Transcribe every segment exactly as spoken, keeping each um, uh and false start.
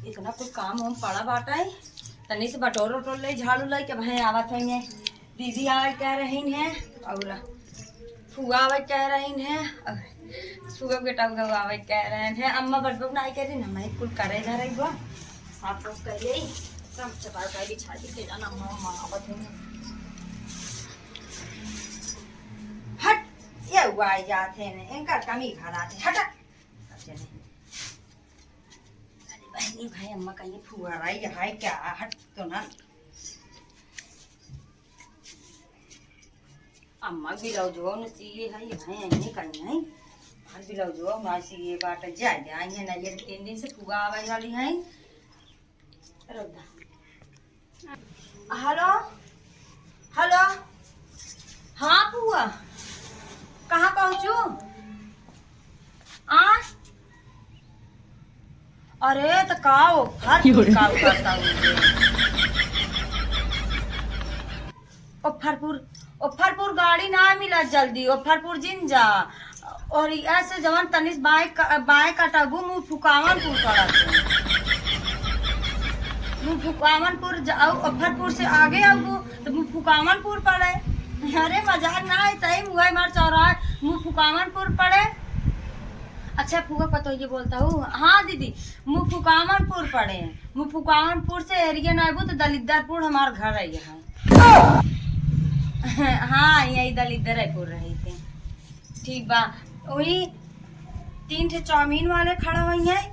इतना कुल काम हम पड़ा बाटे, तनी से बटोर उटोर ले, झाड़ू ले के भाई आवत है ये। दीदी आवे कह रही हैं और फुआ आवे कह रही हैं और फुआ बेटा उगा आवे कह रहे हैं। अम्मा बड़बड़ ना कह रही ना, मैं कुल करे जा रही बा। साफ साफ कर ले, सब चटाई उटाई बिछा दी के जाना, अम्मा, अम्मा आवत है। हट, ये हुआ आई जात है ने, इनका कमी भरा थे, हटा। अब चले। अरे बहनी भाई, अम्मा कहीं फुहारा ही है क्या? हट तो ना। अम्मा ब्लाउजवा न सिए है, ये भाई यहीं कहीं है। और ब्लाउजवा ना सिए बाटे, जा, जा, ये ना, ये तीन दिन से फुआ आवे वाली है। रुक जा। हेलो, हेलो, हाँ फुआ, कहाँ पहुँचू? आ? अरे, त का ओ फरपुर का करता हूँ? ओ फरपुर, ओ फरपुर गाड़ी ना मिला जल्दी, ओ फरपुर जिन जा। और ऐसे जवन तनिस बाएं क-, बाएं कटबू, मुँह फुकावनपुर पड़त। मुँह फुकावनपुर जाऊ, ओ फरपुर से आगे आऊ, तो मुँह फुकावनपुर पड़े। अरे, मजाक ना है, सही मुँह है, मार चौराहा, मुँह फुकावनपुर पड़े। अच्छा फुआ, पतोहिए बोलता हूँ। हाँ दीदी, मुँह फुकावनपुर पड़े। मुँह फुकावनपुर से एरिया ना आबू तो दलिद्दरपुर हमार घर है यहाँ। हाँ, यही दलिद्दरपुर रही थे। ठीक बा। वही तीन ठे चाउमीन वाले खड़ा हुई हैं।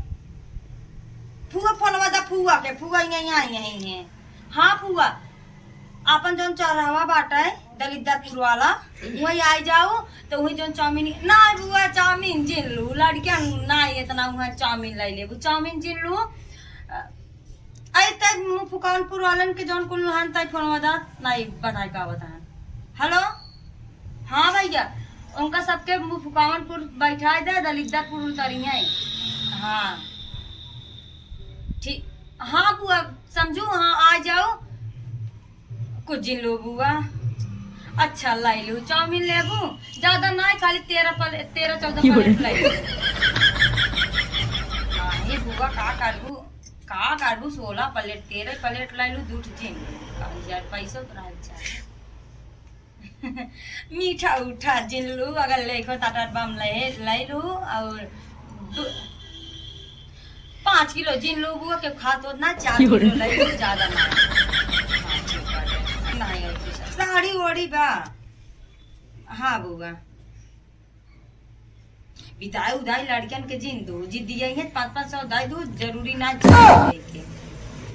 फुआ फोनवा दा फुआ के, फुआ यहीं आई, यहीं हैं। हाँ फुआ, आपन जौन चौराहा बाटे दलिद्दरपुर वाला, वहीं आई जाऊ, तो वहीं जौन चाउमीन, ना बुआ, चाउमीन जिन लू, लड़कियन ना इतना वहाँ चाउमीन लाई लेबू, चाउमीन जिन लू। अ, आई तब मुँह फुकावनपुर वालन के जौन कुल हन, तब फोन बजा, नहीं बताए का बता। हेलो, हाँ भैया, उनका सबके मुँह फुकावनपुर बैठाए दे, दलिद्दरपुर उतरिए। हाँ, ठीक, हाँ बुआ, समझू, हाँ, आ जाओ। कुछ जिन लो बुआ। अच्छा, लाई लू, चाउमीन लेबू? ज्यादा ना, खाली तेरह पल-, तेरह चौदह प्लेट लाई लू। हाँ, ये बुआ, का करबू, का करबू, सोलह प्लेट, तेरह प्लेट लाई लू, दू ठे जिन लू। का यार, पैसा तो रहल चाहे। मीठा उठा जिन लू, अगर लेखो ताटर बम ले, ले लू, और दू, पाँच किलो जिन लू बुआ के खात होत ना, चार किलो ले लू, ज्यादा ना। हाँ, ठीक बाटे। नहीं, और कुछ। साड़ी ओड़ी बा? हाँ बुआ। बिदाई उदाई लड़कन के जिन दू, जिद्दी आई है, पाँच पाँच सौ दाई दू, जरूरी ना चाहिए के।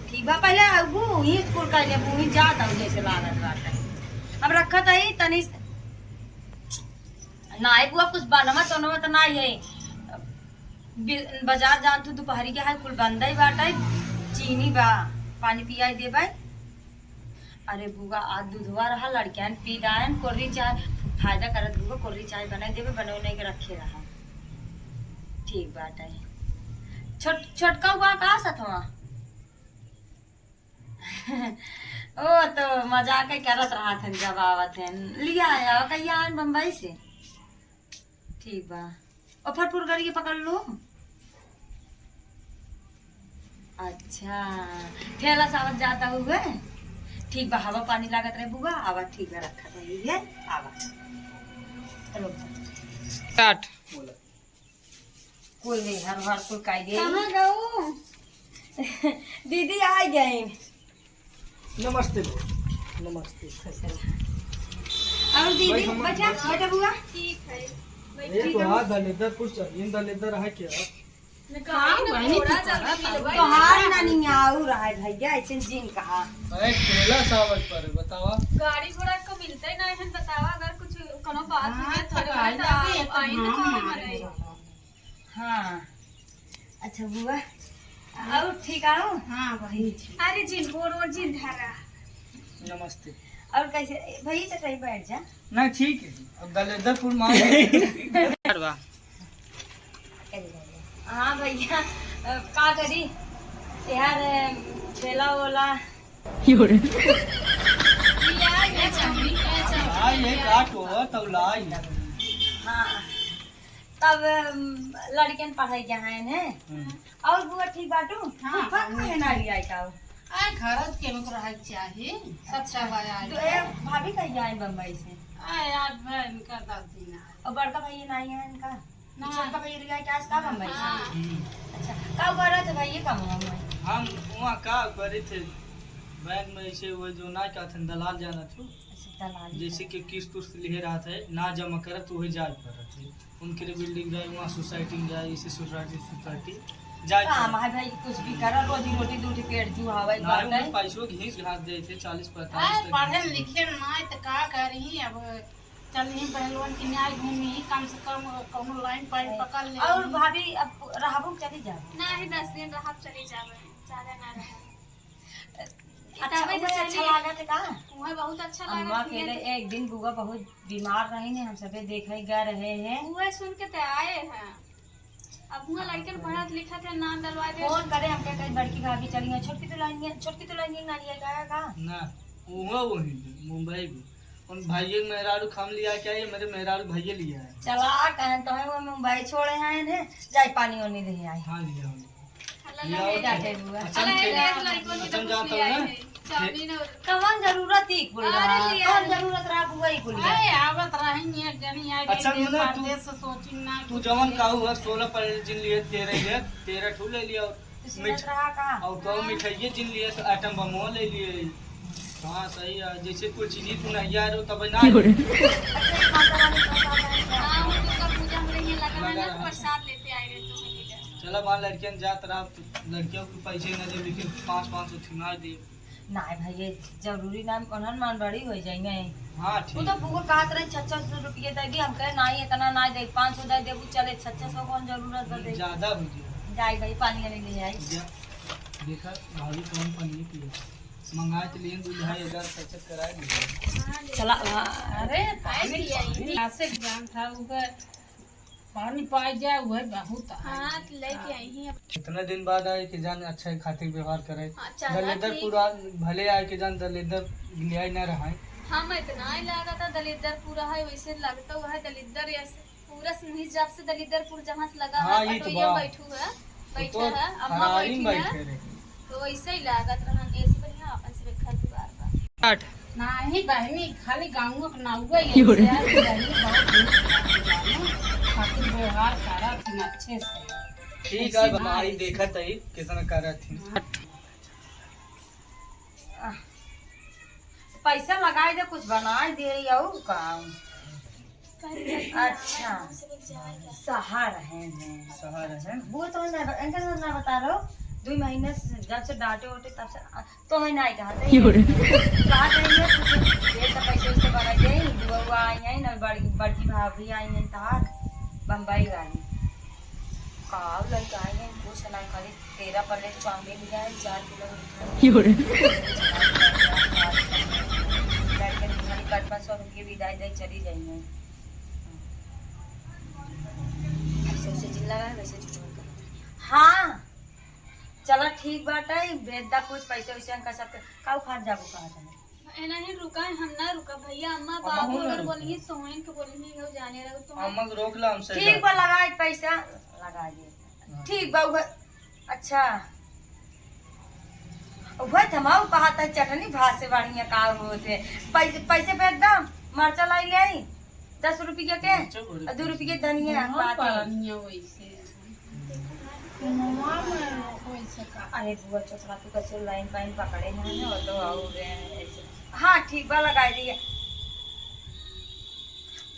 ठीक बा, पहले आगू ही स्कूल का लेबू, ही जात हूँ जैसे लागत बाटे। अब रखत आई तनी स-, नाई बुआ कुछ बनवा तनवा त नाई है। बि-, बाजार जान तू दोपहरी के है, कुल बंदई बाटे, चीनी बा, पानी पियाई देबै। अरे बुआ, आज दूधवा रहा, लड़कियन पी डायन, कोर्री चाय, फायदा करत बुआ, कोर्री चाय बनाई देबे, बनवे नहीं के रखे रहा। ठीक बाटे। छोट-, छोटका हुआ का सथवा? ओ तो मजाक ही करत रहा थे जब आवत हैं। लिया आया, कहिया आन बम्बई से? ठीक बा। ओ फरपुर गाड़ी के पकड़ लो। अच्छा, ठेला से आवत जाता हुए। ठीक बा, हवा पानी लागत रहे बुआ, आवा, ठीक बा, रखा था ये, आवा। हेलो। स्टार्ट। बोला। कोई नहीं, हर हर कोई काई दे। कहाँ गऊ? दीदी आ गई। नमस्ते बहू, नमस्ते। और दीदी, बैठ, हम बैठा, बैठ। बैठा बुआ। ठीक है, बैठ। ये ठीक तो है। हाँ, दलिद्दर कुछ चाहिए, दलिद्दर है क्या? का हुआ? नहीं, तोहार नानी आऊ रहा है भैया, ऐसे जिन कहा। अरे, ठेला सावत पर बतावा। गाड़ी घोड़ा को मिलते नहीं है, बतावा, अगर कुछ कोनो बात हाँ, हुई है, तो थोड़े काहे बहुत लागे, आप आइन हाँ, तो हाँ, हमारे। हाँ। अच्छा बुआ, और ठीक आओ? हाँ, वही ठीक। अरे जिन, गोड़ ओड़ जिन धरा। नमस्ते। और कैसे, भैया चटाई बैठ जा। नहीं, ठीक है। अब दलिद्दरपुर मार। हाँ भैया, अ, का करी यार, अ, ठेला ओला। योरे। लाई है, काट हो, तब लाई। हाँ। त अब, अम, लड़िकन पढ़ाई के हैं ने। हम्म। और बुआ ठीक बाटू? हाँ, फूफा हाँ, कहे ना लिया का? आए, घर के में रहे के चाही, सब अच्छा। सब आए, आए। तो ए, भाभी कहिया आई बम्बई से? आए, आज भर इनका दस दिन आए। और बड़का भैया ना आए हैं इनका? ना। छोटका भैया लिया के आज का बम्बई से? हाँ। हम्म। अच्छा, का करत है भैया, का हुआ हुआ? हम वहाँ का करे थे, बैंक में ऐसे वो जो ना क्या थे, दलाल जाना थे। अच्छा, दलाल जैसे जाना। कि किस्त उस्त लिहे रहा थे, ना जमा करत, वही जाए पड़त है। उनके लिए बिल्डिंग जाए, वहाँ सोसाइटी में जाए, इसी सोसाइटी, सोसाइटी जाए काम पड़त। है भाई, कुछ भी करा, रोजी रोटी, दू ठे पेट जुहावे ना, बाटे। उनके पैसों घींच घास दे थे, चालीस पैंतालीस आए, तक पढ़े घींच लिखे ना, तो का करी अब? चल ही पहलवान के न्याय घूमी, कम से कम कौनो लाइन पाइन पकड़ ले। और भाभी, अब रहबो चली जाबो? नहीं, दस दिन रहब, चली जाबे, ज्यादा ना रहब। अच्छा, तबे तो उहे अच्छा चली। लागत है का? उहे बहुत अच्छा अम्मा लागत है। अकेले एक दिन बुआ बहुत बीमार रही ने, हम सबे देखे गए रहे हैं। उहे सुन के तो आए हैं। अब हुआ लड़कन पढ़त लिखत है, नाम डलवा दे। फोन करे हमके, कही बड़की भाभी चली गई, छोटकी दुल्हनिया, छोटकी दुल्हनिया ना लिया गया का? ना, उहो वही मुंबई में। उन भाइये के मेहरारू खाम लिया के आई, मेरे मेहरारू भाइये लिया है। चला, कहें तो है वो मुंबई छोड़े हैं ने, जाए पानी ओनी दे आई। हाँ, लिया, लिया। अल्लाह लिया, ले ओके। जाते हुआ। अच्छा, अल्लाह ठीक। ले, लड़कों की अच्छा, तो जाता कुछ लिया हूँ ना। ही नहीं। चाउमीन और कवन जरूरत ही कुल अरे रहा? लिया। कवन जरूरत रहा बुआ ही कुल रहा? अरे, आवत रही, एक जनी आ गई अच्छा, थे मुन्ना, तू, परदेस से, सोची ना तू कुछ जवन लिए। काहू है, सोलह परेल जिन लिए, तेरह लिए, तेरह ठू ले लिया। और तो सुनत मिठ-, रहा का? और कहू हाँ। मिठाइये जिन लिए, तो आइटम बमो ले लिए। हाँ, सही है। जैसे कोई चीज तू नहीं आ रहे हो, तब ना की हो रहे? अच्छा, ये माता रानी प्रसाद है क्या? हाँ, वो दुर्गा पूजा में रही है, लगा है लगा ना, है। प्रसाद लेते आए रहे तो वहीं ले। चला, वहाँ लड़कियाँ जात रहा, तो लड़कियों को पैसे ना दे, लेकिन पाँच, पाँच सौ थिमा दे। नाहीं भाई, ये जरूरी ना, उन्हन मन बड़ी हो जाएंगे। हाँ, वो ठीक। तो बुआ कहत रही, "छह, छह सौ रुपये देगी।" हम कहे, "नाहीं, इतना ना दे, पाँच सौ दे देबू, चले, छह, छह सौ कौन जरूरत बा दे?" ज्यादा हो गया। जाई भाई, पानी वानी ले आई। जा, देखा, भाभी कौन पानी पिए। मंगाए तो लिए, दो ढाई हजार खर्च कराए लिए। चला, हाँ। अरे, पानी, पानी। ऐसे ज्ञान था, ऊपर पानी पाई जाए, वह बहुत है। हाँ, तो लेके आई ही अब। इतना दिन बाद आए कि जान अच्छा ही खातिर व्यवहार करे। हाँ, चला दलिद्दर ठीक। पूरा भले आए कि जान दलिद्दर न्याय ना रहा है। हम इतना ही लागत है दलिद्दर पूरा है, वैसे लगता हुआ है दलिद्दर, ऐसे पूरा मुँह जब से दलिद्दरपुर जहाँ से लगा हाँ, है, ये तो पटोहिया बा। बैठू है, तो बैठा तो है, अम्मा हरारी बैठी में है। बैठे रहे। तो वैसे ही लागत रहन, ऐसे बढ़िया अपन से घर दुआर बा। आठ। नाही बहनी, खाली गाँव के नाउवे ये क्यों रे? से है कि बहनी बहुत दूर से आके जाने, खातिर व्यवहार करत ही अच्छे से। ठीक ऐसी है, ना भाई, ऐसी। देखत ही कितना करत ही। हाँ। पैसा लगाए दे, कुछ बनाए दे, और का? अच्छा, शहर है ने। शहर है। वो तो ना, इनका तो ना बता रहो, दो महीने से जब से डांटे उठे तब से, आ, तो है ना कहा थे। क्यों रे? कहा थे ये कुछ देर का पैसे वैसे बना दे, बुआ हुआ आई है ना, बड़-, बड़की भाभी आई है तार, बम्बई वाली। का लड़का आई है, कुछ ना खाली तेरह प्लेट चाउमीन लिया है, चार किलो मिठाई। क्यों रे? लड़के की खाली पाँच पाँच सौ रुपये विदाई दे चली जाइए। ऐसे उसे जिन लगा है, वैसे झूठ बोल कर। हाँ, चला ठीक बात है, भेज दा कुछ पैसे वैसे अंकल सबके। का उखाड़ जाबो कहा था? ए नहीं रुका है, हम ना रुका भैया, अम्मा अब बाबू हमहू ना अगर रुका। बोलही तो इनके बोलही हो जाने रहो तुम। अम्मा को रोक ला हमसे ठीक जा। बा, लगाए पैसा, लगा दे। हाँ। ठीक बा, उहे, अच्छा। उहे थमाऊ कहा था चटनी भात से बढ़िया का होत है। पैसे, पैसे भेज दा, मरचा लाई ले आई, दस रुपया के, मरचा बड़ी और दो रुपया धनिया, हाँ, बात है। पानिया वैसे। कुनवा में होई सका। अरे बुआ, चुप रह, तू कैसे लाइन पाइन पकड़े हैं ना, तो और ऐसे। हाँ, ठीक बा, लगाई दिए।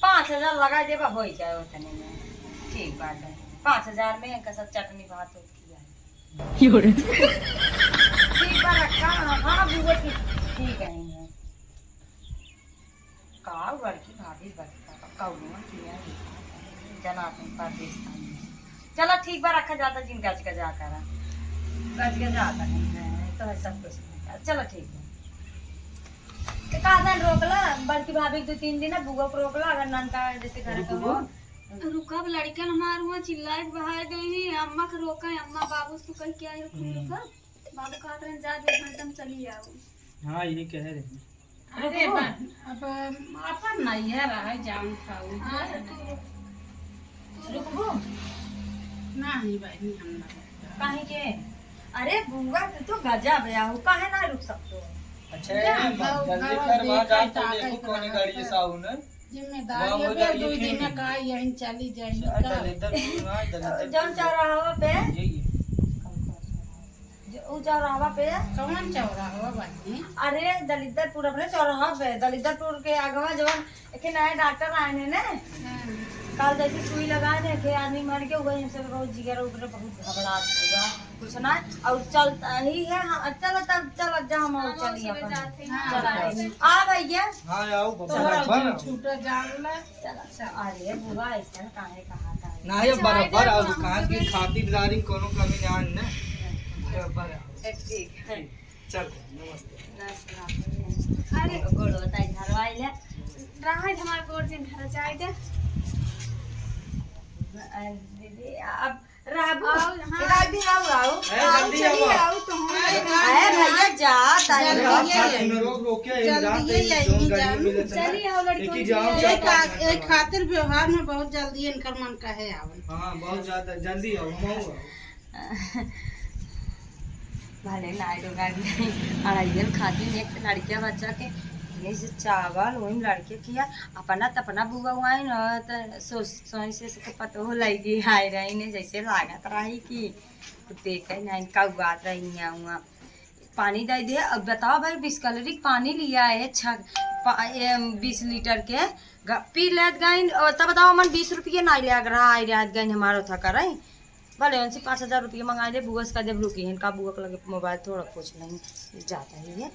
पाँच हजार लगाई देबा, होई जाए उतने में। ठीक बात है, पाँच हजार में इनका सब चटनी भात हो गया है। क्यों रे? ठीक बा, रखा। हाँ, बुआ, ठीक, ठीक है। का बड़की भाभी बता, कौनो किया नहीं, जनात में परदेस था। चला ठीक बा, रखा जाता जिन गज गजा करा, गज गजा आता नहीं है, तो है सब कुछ। चला ठीक बा। तो का जान रोकला, बड़की भाभी के दो तीन दिन ना बुआ को रोकला, अगर ननका जैसे घर का हो। रुकब, लड़कन हमार हुआ चिल्लाए के बाहर गई ही, अम्मा के रोका, अम्मा बाबू से कह के आई हो, हम्म। रुका, बाबू कहत रहन जा, दो घंटा में चली आओ। हाँ, ये कह रहे हैं। अरे, रुको। बा-, अब अपन नैहर है, जान खाऊ। हाँ, तो तू रुकबो? नाही बहिनी, हम ना रुकबो। काहे के? अरे बुआ, तू तो गजब है, काहे ना रुक सकतो? अच्छा, जा, हम घर, जल्दी घर कर, वहाँ देखा, जाओ तो ताकत देखो कौन रहा गाड़ी है। साहू ने। जिम्मेदारी वहाँ वो अबे गाड़ी दुई दिन में का यहीं चली जाई का? दलिद्दर टूर, हाँ, दलिद्दर जौन टूर। चौराहा पे? यही है। जो उ चौराहा पे? कौन चौराहा बहिनी? अरे दलिद्दरपुर अपने चौराहा पे, दलिद्दरपुर के आगवा जवन एक नया डॉक्टर आए हैं ने, हाँ। कल जैसे सुई लगाए ने, के आदमी मर गया, वही हमसे रोज जिगर उगरे बहुत घबरात हुआ। कुछ ना, और चलता ही है, हाँ, चल तब, चल अब जा, हम और चलिए अपन। हाँ। चल, आ भैया। हाँ, आओ, तो बराबर। छूटा जान ला। चला, चला। अरे बुआ, ऐसा काहे कहा था? ना, ये बराबर आओ, कहाँ की खातिरदारी कोनो कमी ना है ना। बराबर आओ। ठीक है। चल, नमस्ते। नमस्ते। अरे, गोड़ बताई, धरवाई ले। राहत हमार गोड़ जिन धरा जाए दे। अरे दीदी, अब राबू, आओ, हाँ। राबी आओ, आओ। ए, आओ, जल्दी चलिए, आओ। आओ, तो हम अरे, अरे, भैया, जा, तारी जल्दी आओ। ये, बात सुनो, रोक, रोक के, जल्दी रात ये, एक ये, जौन ये गाड़ी जान। मिले चला। चलिए, आओ, लड़की एक ही जाओ, ये चार का-, पाँच एक घंटा। खातिर व्यवहार में बहुत जल्दी इनकर मन का है, आओ। हाँ, बहुत ज्यादा, जल्दी आओ, हम आओ। भले नाय लोग आ गए, अड़ाइयन खातिर एक लड़किया बच्चा के, ये से चावल, वही लड़के किया, अपना तपना बुआ हुआ है न, त सोच, सोच से सके पतो हो लगी, हाय रही ने, जैसे लागत रही कि देखे ना इनका उगात रही यहाँ हुआ। पानी दे दे। अब बताओ भाई, बिस्लरी के पानी लिया है, छ-, पा-, ए, बीस लीटर के, ग-, पी लेत गइन, और तब बताओ, हमन बीस रुपये ना ले, अगर आई रहत गइन, हमारा था करे, भले उनसे पाँच हजार रुपये मंगा ले, बुआ से कह देब, रुकी, इनका बुआ के लगे मोबाइल थोड़ा पूछ लेंगे, जाता ही है।